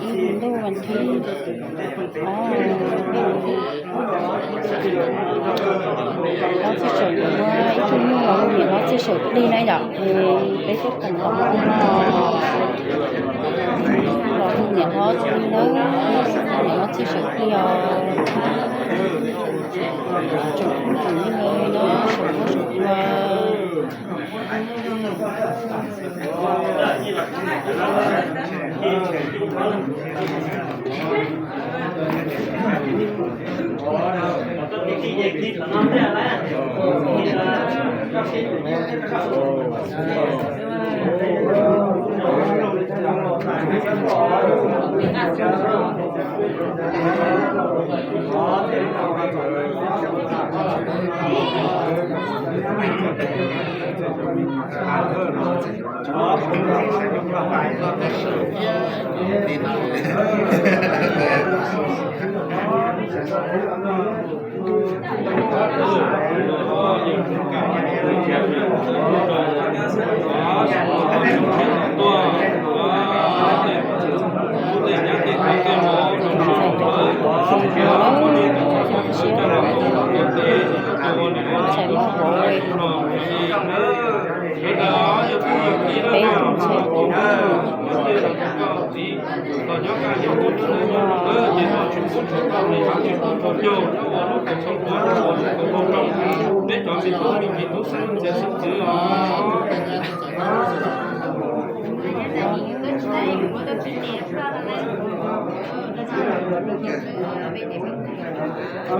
ໃນມື້ວັນທີ ອໍ ເຮົາຊິເຊີນວ່າອີກມື້ໜຶ່ງເຮົາຊິເຊີນລີ້ນະ ຢາກໃຫ້ໄປເຮັດກັນຕໍ່ ລໍເຮົາຊິເຊີນລີ້ນະ ເຮົາຊິເຊີນລີ້ນະ ຈົບກັນເລີຍເນາະ ສົມມຸດວ່າ ໃສ່ໝໍ້ໂຫຍ ເປັນເຊຟ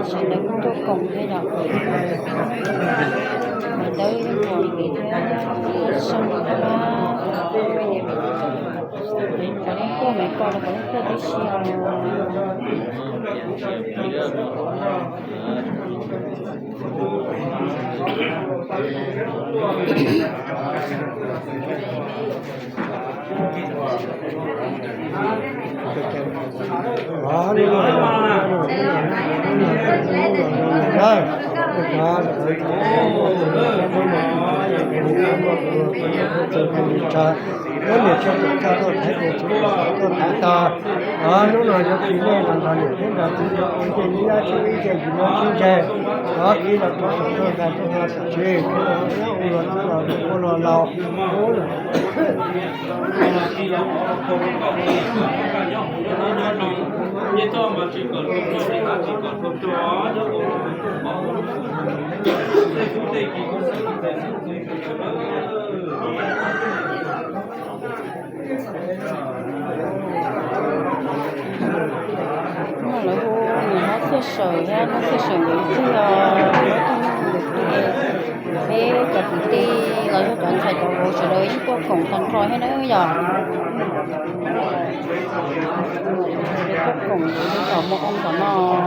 ໃສ່ໃນກະໂປງເດ້ດອກ ເດີ ຍັງບໍ່ມີເທື່ອ ສົ່ງເຂົ້າມາ ກະຕ້ອງໂກ້ແມ່ນກໍ ແລ້ວກະຕ້ອງໂກ້ໄດ້ຊຽວ. ເຮົາເຊື່ອເສີຍ ເຮົາເຊື່ອເສີຍເພື່ອ ເອີ ເປັນກະຕິກທີ່ເຮົາຈະຕ້ອງໃຊ້ຕໍ່ໂຮສເລີຍ ພວກຂອງທ່ານຄອຍໃຫ້ເດີ ຢ່າ ພວກຂອງຕໍ່ມອງຕໍ່ມອງ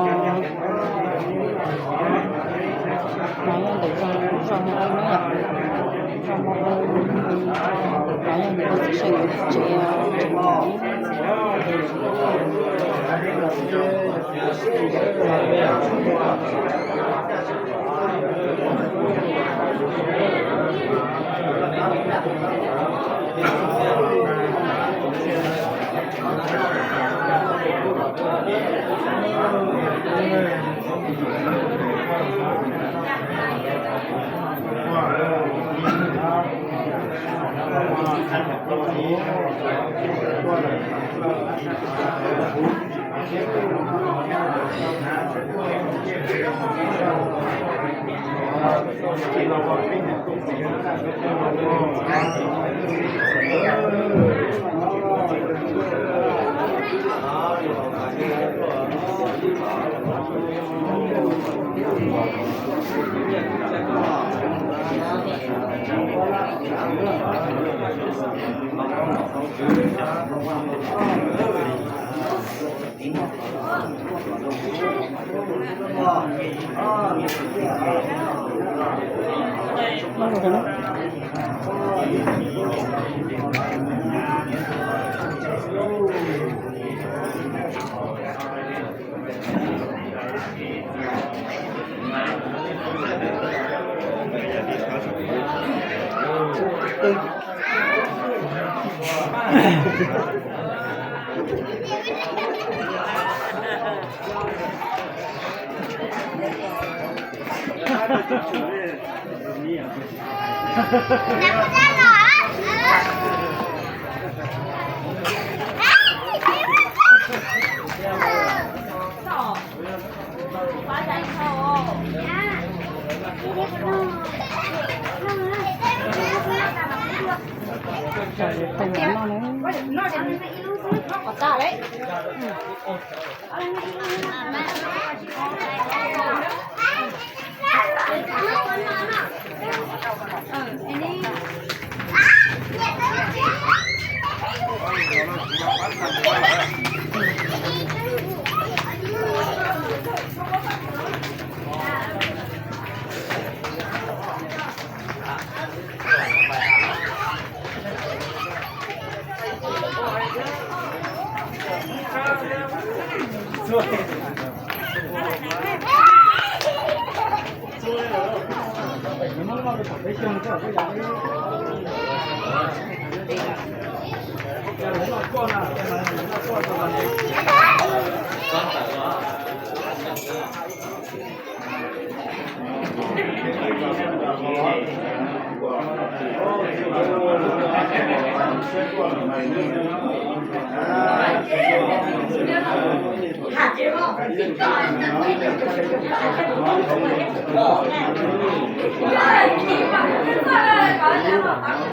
Thank you.